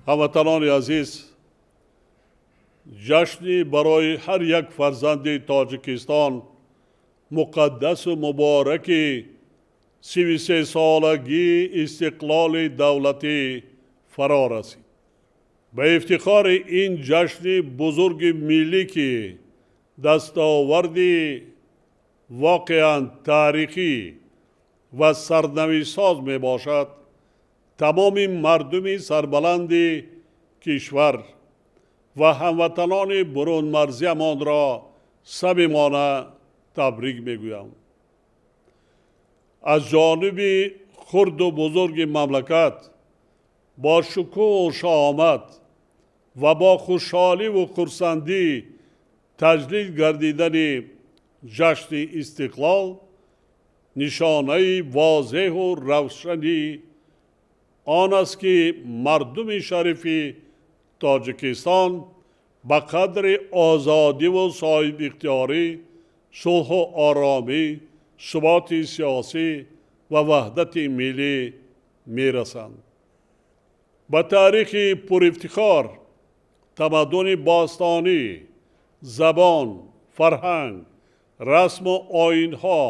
Ҳамватанони азиз, ҷашни барои ҳар як фарзанди Тоҷикистон муқаддасу мубораки 33-солагии истиқлоли давлатӣ фаро расид. Ба ифтихори ин ҷашни бузурги миллӣ, ки дастоварди воқеан таърихӣ ва сарнавиштсоз мебошад, тамоми мардуми сарбаланди кишвар ва ҳамватанони бурунмарзиямонро самимона табрик мегӯям. Аз ҷониби хурду бузурги мамлакат бо шукӯҳу шаҳомат ва бо хушҳоливу хурсандӣ таҷлил гардидани ҷашни истиқлол нишонаи возеҳу равшани он аст, ки мардуми шарифи Тоҷикистон ба қадри озодиву соҳибихтиёрӣ, сулҳу оромӣ, суботи сиёсӣ ва ваҳдати миллӣ мерасанд. Ба таърихи пурифтихор, тамаддуни бостонӣ, забон, фарҳанг, расму оинҳо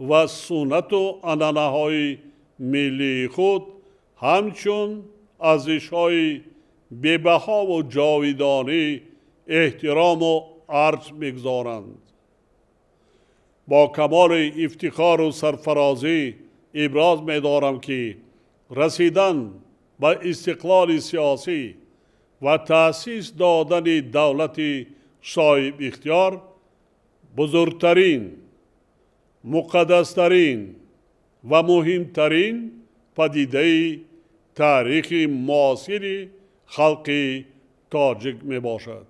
ва суннату анъанаҳои миллии худ ҳамчун арзишҳои бебаҳову ҷовидонӣ эҳтирому арҷ мегузоранд. Бо камоли ифтихору сарфарозӣ иброз медорам, ки расидан ба истиқлоли сиёсӣ ва таъсис додани давлати соҳибихтиёр бузургтарин, муқаддастарин ва муҳимтарин падидаи таърихи муосири халқи тоҷик мебошад.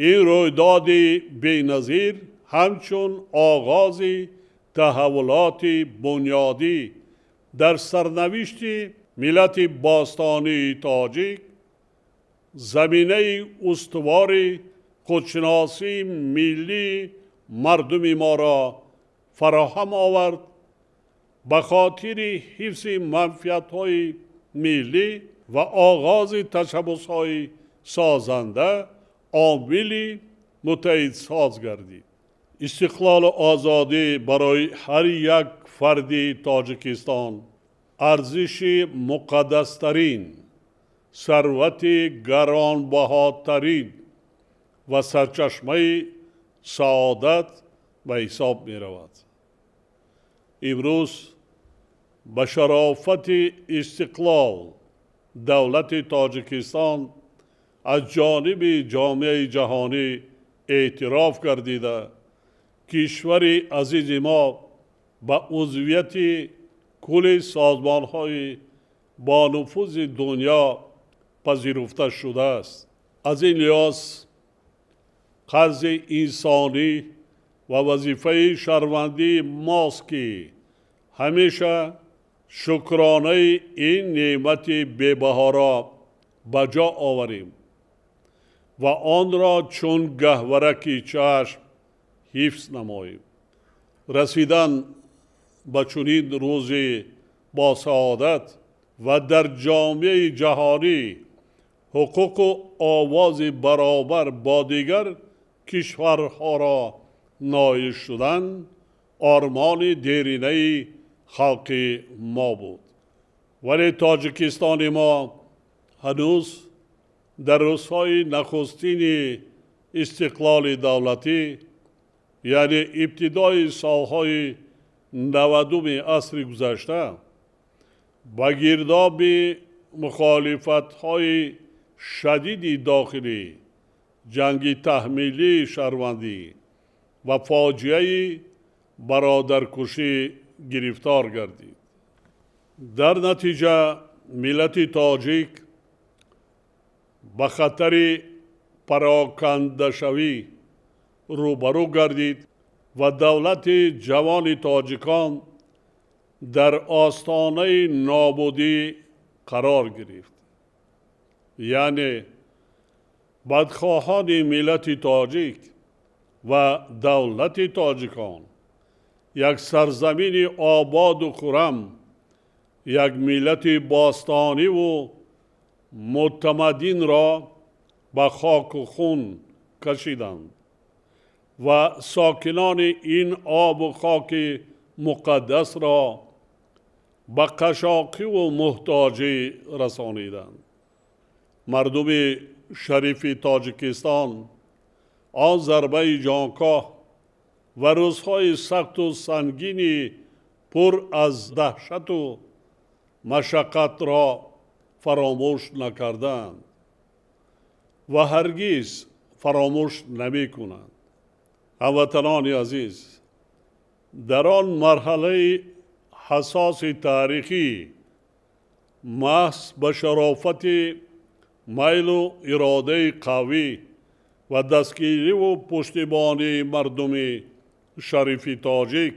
Ин рӯйдоди беназир ҳамчун оғози таҳаввулоти бунёдӣ дар сарнавишти миллати бостонии тоҷик, заминаи устувори худшиносии миллии мардуми моро фароҳам овард, ба хотири ҳифзи манфиатҳои миллӣ ва оғози ташаббусҳои созанда омили муттаҳидсоз гардид. Истиқлолу озодӣ барои ҳар як фарди Тоҷикистон арзиши муқаддастарин, сарвати гаронбаҳотарин ва сарчашмаи саодат ба ҳисоб меравад. Имрӯз ба шарофати истиқлол давлати Тоҷикистон аз ҷониби ҷомеаи ҷаҳонӣ эътироф гардида, кишвари азизи мо ба узвияти кулли созмонҳои бонуфузи дунё пазируфта шудааст. Аз ин лиҳоз қарзи инсонӣ ва вазифаи шаҳрвандии мост, ки ҳамеша шукронаи ин неъмати бебаҳоро ба ҷо оварем ва онро чун гаҳвораки чашм ҳифз намоем. Расидан ба чунин рӯзи босаодат ва дар ҷомеаи ҷаҳонӣ ҳуқуқу овози баробар бо дигар кишварҳоро ноил шудан ормони деринаи халқи мо буд. Вале Тоҷикистони мо ҳанӯз дар рӯзҳои нахустини истиқлоли давлатӣ, яъне ибтидои солҳои 90-уми асри гузашта, ба гирдоби мухолифатҳои шадиди дохилӣ, ҷанги таҳмилии шаҳрвандӣ ва фоҷиаи бародаркушӣ гирифтор гардид. Дар натиҷа миллати тоҷик ба хатари парокандашавӣ рӯбарӯ гардид ва давлати ҷавони тоҷикон дар остонаи нобудӣ қарор гирифт. Яъне бадхоҳони миллати тоҷик ва давлати тоҷикон як сарзамини ободу хуррам, як миллати бостониву Мутамаддинро ба хоку хун кашиданд ва сокинони ин обу хоки муқаддасро ба қашоқиву муҳтоҷӣ расониданд. Мардуми шарифи Тоҷикистон он зарбаи ҷонкоҳ ва рӯзҳои сахту сангини пур аз даҳшату машаққатро фаромӯш накардаанд ва ҳаргиз фаромӯш намекунанд. Ҳамватанони азиз, дар он марҳалаи ҳассоси таърихӣ маҳз ба шарофати майлу иродаи қавӣ ва дастгириву пуштибонии мардуми шарифи тоҷик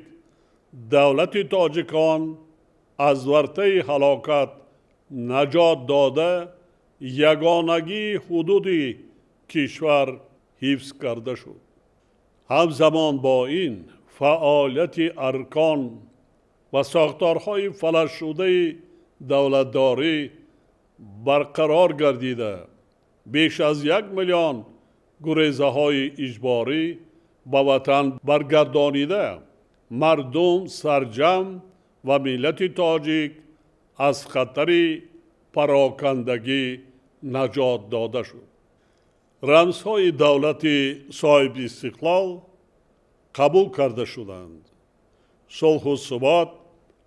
давлати тоҷикон аз вартаи ҳалокат наҷот дода, ягонагии ҳудуди кишвар ҳифз карда шуд. Ҳамзамон бо ин фаъолияти аркон ва сохторҳои фалаҷшудаи давлатдорӣ барқарор гардида, беш аз 1 миллион гурезаҳои иҷборӣ ба ватан баргардонида, мардум сарҷамъ ва миллати тоҷик аз хатари парокандагӣ наҷот дода шуд. Рамзҳои давлати соҳибистиқлол қабул карда шуданд, сулҳу субот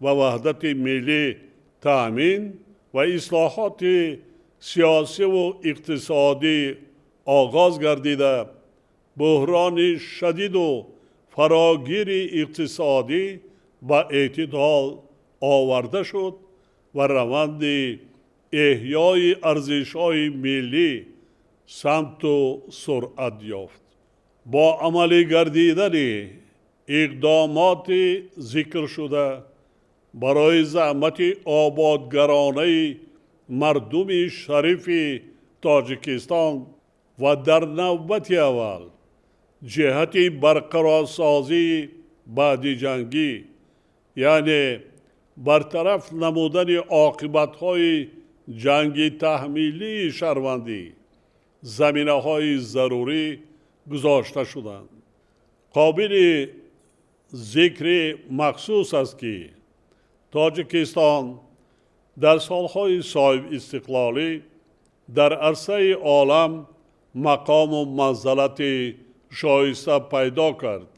ва ваҳдати миллӣ таъмин ва ислоҳоти сиёсиву иқтисодӣ оғоз гардида, буҳрони шадиду фарогири иқтисодӣ ба эътидол оварда шуд ва раванди эҳёи арзишҳои миллӣ самту суръат ёфт. Бо амалӣ гардидани иқдомоти зикршуда барои заҳмати ободгаронаи мардуми шарифи Тоҷикистон ва дар навбати аввал ҷиҳати барқарорсозии баъдиҷангӣ, яъне бартараф намудани оқибатҳои ҷанги таҳмилии шаҳрвандӣ, заминаҳои зарурӣ гузошта шуданд. Қобили зикри махсус аст, ки Тоҷикистон дар солҳои соҳибистиқлолӣ дар арсаи олам мақому манзалати шоиста пайдо кард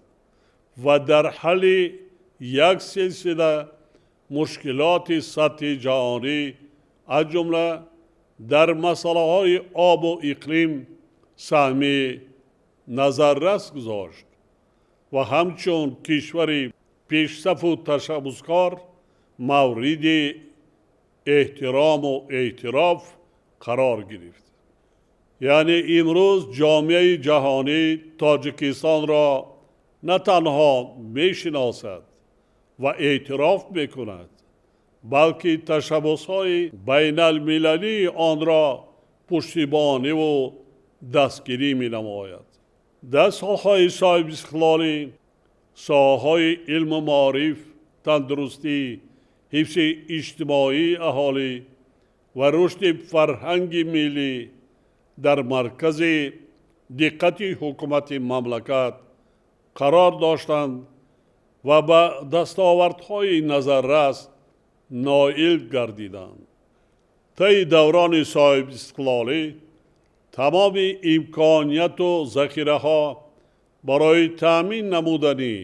ва дар ҳалли як силсила мушкилоти сатҳи ҷаҳонӣ, аз ҷумла дар масъалаҳои обу иқлим, саҳми назаррас гузошт ва ҳамчун кишвари пешсафу ташаббускор мавриди эҳтирому эътироф қарор гирифт. Яъне имрӯз ҷомеаи ҷаҳонӣ Тоҷикистонро на танҳо мешиносад ва эътироф мекунад, балки ташаббусҳои байналмилалии онро пуштибониву дастгирӣ менамояд. Дар солҳои соҳибистиқлолӣ соҳаҳои илму маориф, тандурустӣ, ҳифзи иҷтимоии аҳолӣ ва рушди фарҳанги миллӣ дар маркази диққати ҳукумати мамлакат қарор доштанд ва ба дастовардҳои назаррас ноил гардиданд. Таи даврони соҳибистиқлолӣ тамоми имконияту захираҳо барои таъмин намудани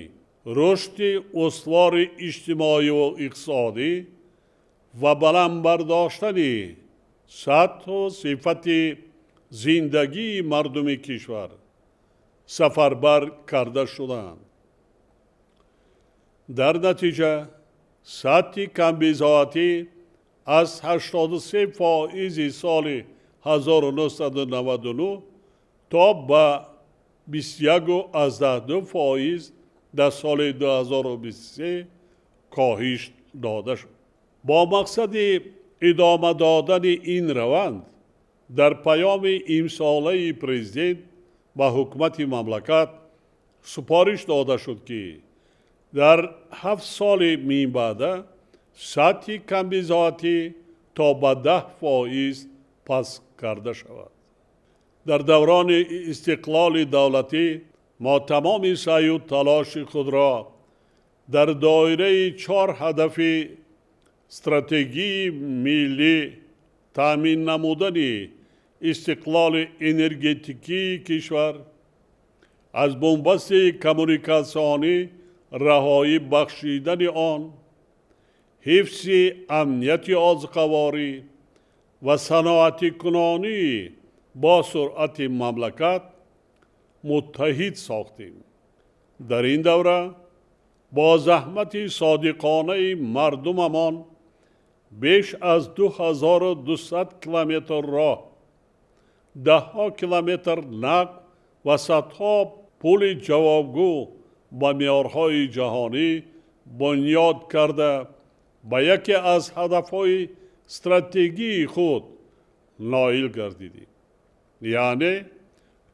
рушди устувори иҷтимоиву иқтисодӣ ва баланд бардоштани сатҳу сифати зиндагии мардуми кишвар сафарбар карда шудаанд. Дар натиҷа сатҳи камбизоатӣ аз 83 фоизи соли 1999 то ба 21,2 фоиз дар соли 2023 коҳиш дода шуд. Бо мақсади идома додани ин раванд дар паёми имсолаи президент ба ҳукумати мамлакат супориш дода шуд, ки дар 7 соли минбаъда сатҳи камбизоатӣ то ба 10 фоиз Пас карда шавад. Дар даврони истиқлоли давлатӣ мо тамоми саъю талоши худро дар доираи чор ҳадафи стратегии миллӣ: таъмин намудани истиқлоли энергетикии кишвар, аз бунбасти коммуникатсионӣ раҳоӣ бахшидани он, ҳифзи амнияти озуқаворӣ ва саноатикунонии бо суръати мамлакат муттаҳид сохтем. Дар ин давра бо заҳмати содиқонаи мардумамон беш аз 2200 километр роҳ, даҳҳо километр нақб ва садҳо пули ҷавобгӯ ба меъёрҳои ҷаҳонӣ бунёд карда, ба яке аз ҳадафҳои стратегии худ ноил гардидем, яъне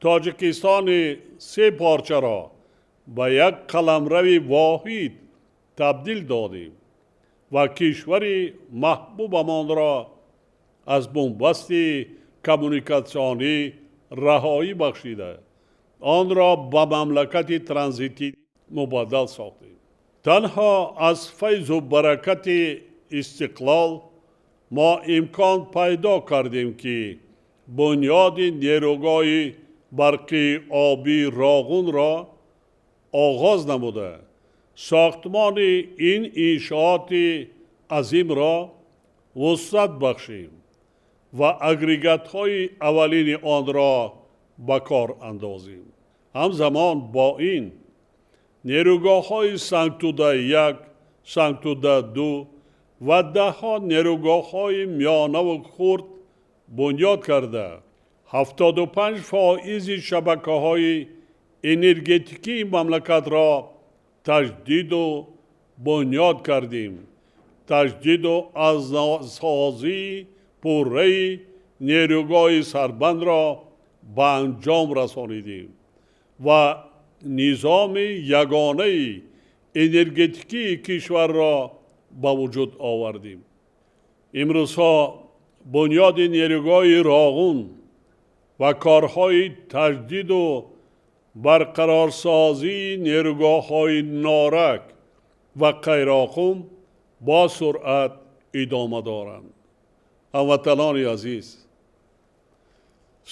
Тоҷикистони се порчаро ба як қаламрави воҳид табдил додем ва кишвари маҳбубамонро аз бунбасти коммуникатсионӣ раҳоӣ бахшида, онро ба мамлакати транзитӣ мубаддал сохтем. Танҳо аз файзу баракати истиқлол мо имкон пайдо кардем, ки бунёди нерӯгоҳи барқи обии Роғунро оғоз намуда, сохтмони ин иншооти азимро вусъат бахшем ва агрегатҳои аввалини онро ба кор андозем. Ҳамзамон бо ин нерӯгоҳҳои Сангтуда 1, Сангтуда 2 ва даҳҳо нерӯгоҳҳои миёнаву хурд бунёд карда, 75 фоизи шабакаҳои энергетикии мамлакатро таҷдиду бунёд кардем. Таҷдиду азнавсозии пурраи нерӯгоҳи Сарбандро ба анҷом расонидем ва низоми ягонаи энергетикии кишварро ба вуҷуд овардем. Имрӯзҳо бунёди нерӯгоҳи Роғун ва корҳои таҷдиду барқарорсозии нерӯгоҳҳои Норак ва Қайроққум бо суръат идома доранд. Ҳамватанони азиз,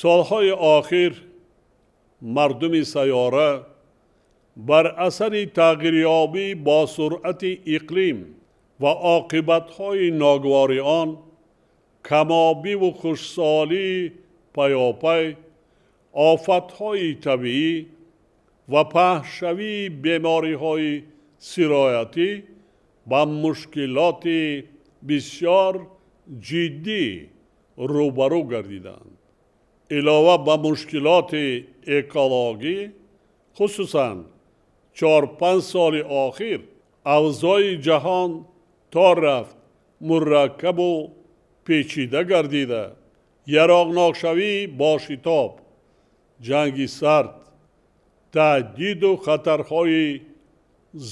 солҳои охир мардуми сайёра бар асари тағйирёбӣ бо суръати иқлим ва оқибатҳои ногувори он, камобиву хушксолии паёпай, офатҳои табиӣ ва паҳншавии бемориҳои сироятӣ ба мушкилоти бисёр ҷиддӣ рӯбарӯ гардиданд. Илова ба мушкилоти экологӣ, хусусан 4-5 соли охир авзои ҷаҳон то рафт мураккабу печида гардида, яроқнокшавӣ бо шитоб, ҷанги сард, таҳдиду хатарҳои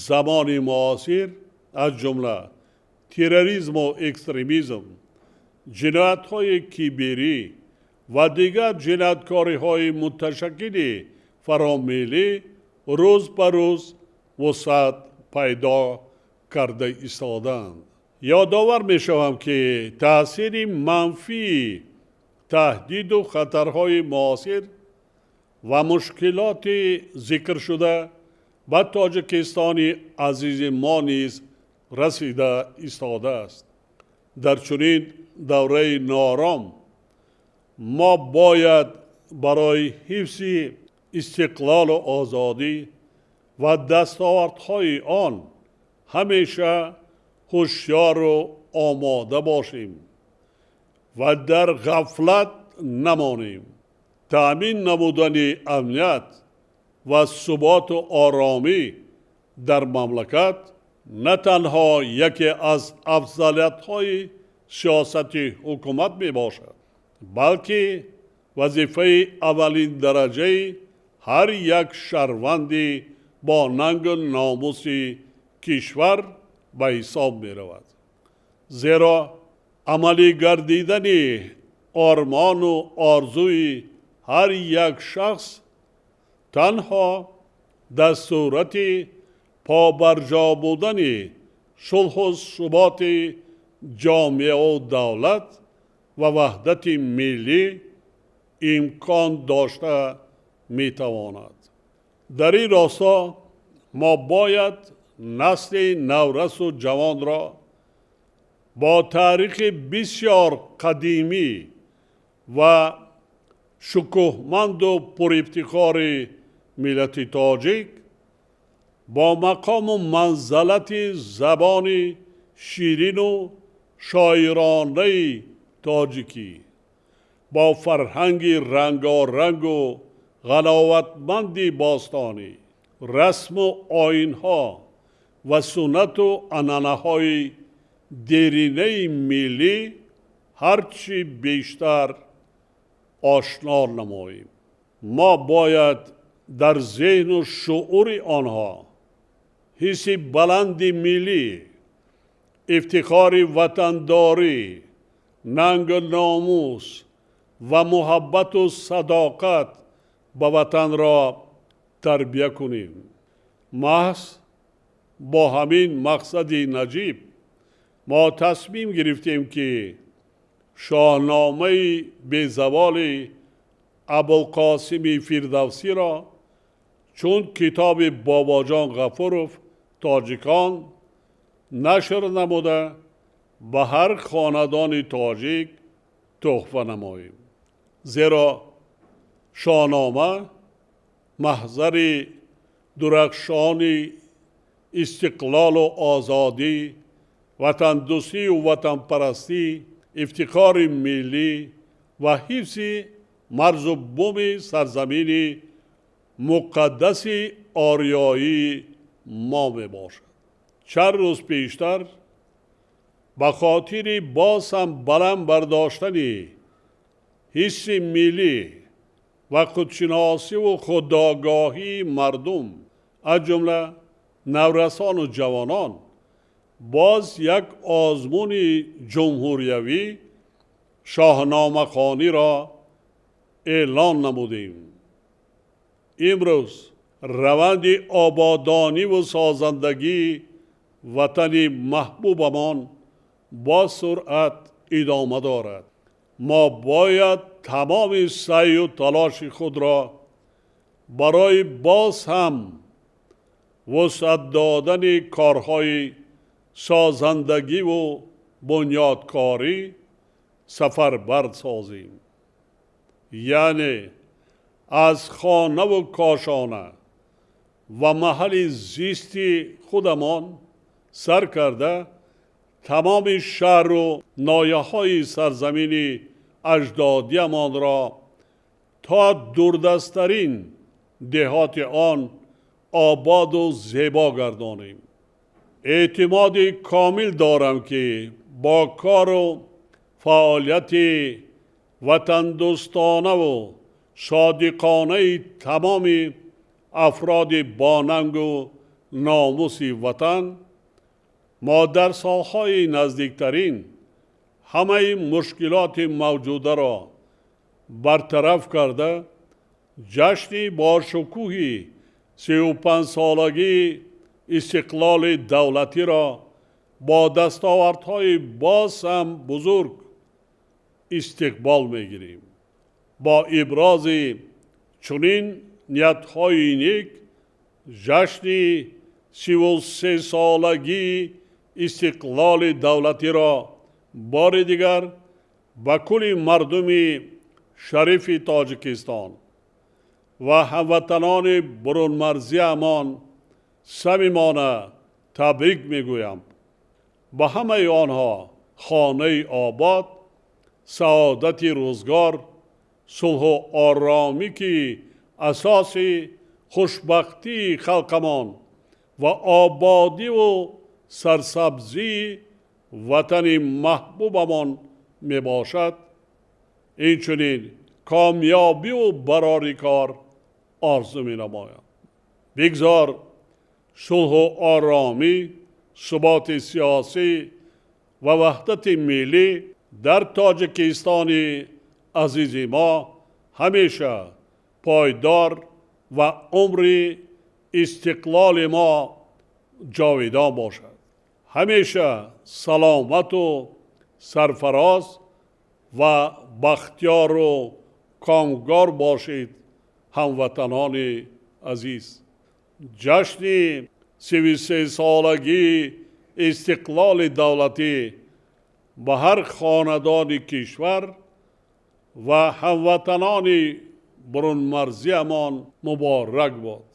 замони муосир, аз ҷумла терроризму экстремизм, ҷиноятҳои киберӣ ва дигар ҷинояткориҳои муташаккили фаромиллӣ рӯз ба рӯз вусъат пайдо карда истодаанд. Ёдовар мешавам, ки таъсири манфии таҳдиду хатарҳои муосир ва мушкилоти зикршуда ба Тоҷикистони азизи мо низ расида истодааст. Дар чунин давраи ноором мо бояд барои ҳифзи истиқлолу озодӣ ва дастовардҳои он ҳамеша ҳушёру омода бошем ва дар ғафлат намонем. Таъмин намудани амният ва суботу оромӣ дар мамлакат на танҳо яке аз афзалиятҳои сиёсати ҳукумат мебошад, балки вазифаи аввалиндараҷаи ҳар як шаҳрванди бо нангу номуси кишвар ба ҳисоб меравад, зеро амалӣ гардидани ормону орзуи ҳар як шахс танҳо дар сурати побарҷо будани сулҳу суботи ҷомеаву давлат ва ваҳдати миллӣ имкон дошта метавонад. Дар ин росто мо бояд насли наврасу ҷавонро бо таърихи бисёр қадимӣ ва шукӯҳманду пурифтихори миллати тоҷик, бо мақому манзалати забони ширину шоиронаи тоҷикӣ, бо фарҳанги рангорангу ғановатманди бостонӣ, расму оинҳо ва суннату анъанаҳои деринаи миллӣ ҳарчи бештар ошно намоем. Мо бояд дар зеҳну шуури онҳо ҳисси баланди миллӣ, ифтихори ватандорӣ, нангу номус ва муҳаббату садоқат ба ватанро тарбия кунем. Маҳз бо ҳамин мақсади наҷиб мо тасмим гирифтем, ки Шоҳномаи безаволи Абулқосими Фирдавсиро чун китоби Бобоҷон Ғафуров «Тоҷикон» нашр намуда, ба ҳар хонадони тоҷик тӯҳфа намоем. Зеро Шоҳнома маҳзари дурахшони истиқлолу озодӣ, ватандӯстию ватанпарастӣ, ифтихори миллӣ ва ҳифзи марзу буми сарзамини муқаддаси ориёии мо мебошад. Чанд рӯз пештар ба хотири боз ҳам баланд бардоштани ҳисси миллӣ ва худшиносиву худогоҳии мардум, аз ҷумла наврасону ҷавонон, боз як озмуни ҷумҳуриявӣ шоҳномахониро эълон намудем. Имрӯз раванди ободониву созандагии ватани маҳбубамон бо суръат идома дорад. Мо бояд тамоми саъю талоши худро барои боз ҳам вусъат додани корҳои созандагиву бунёдкорӣ сафарбар созем, яъне аз хонаву кошона ва маҳалли зисти худамон сар карда, тамоми шаҳру ноҳияҳои сарзамини аҷдодиямонро то дурдасттарин деҳоти он ободу зебо гардонем. Эътимоди комил дорам, ки бо кору фаъолияти ватандӯстонаву содиқонаи тамоми афроди бонангу номуси ватан мо дар солҳои наздиктарин ҳамаи мушкилоти мавҷударо бартараф карда, ҷашни бошукӯҳи 35-солагии истиқлоли давлатиро бо дастовардҳои боз ҳам бузург истиқбол мегирем. Бо ибрози чунин ниятҳои нек ҷашни 33-солагии истиқлоли давлатиро бори дигар ба кулли мардуми шарифи Тоҷикистон ва ҳамватанони бурунмарзиамон самимона табрик мегӯям. Ба ҳамаи онҳо хонаи обод, саодати рӯзгор, сулҳу оромӣ, ки асоси хушбахтии халқамон ва ободиву сарсабзии ватани маҳбубамон мебошад, инчунин комёбиву барори кор орзу менамоям. Бигзор сулҳу оромӣ, суботи сиёсӣ ва ваҳдати миллӣ дар Тоҷикистони Азизи мо ҳамеша пойдор ва умри истиқлоли мо ҷовидон бошад. Ҳамеша саломату сарфароз ва бахтиёру комгор бошед, ҳамватанони азиз. Ҷашни 33-солагии истиқлоли давлатӣ ба ҳар хонадони кишвар ва ҳамватанони бурунмарзиямон муборак бод.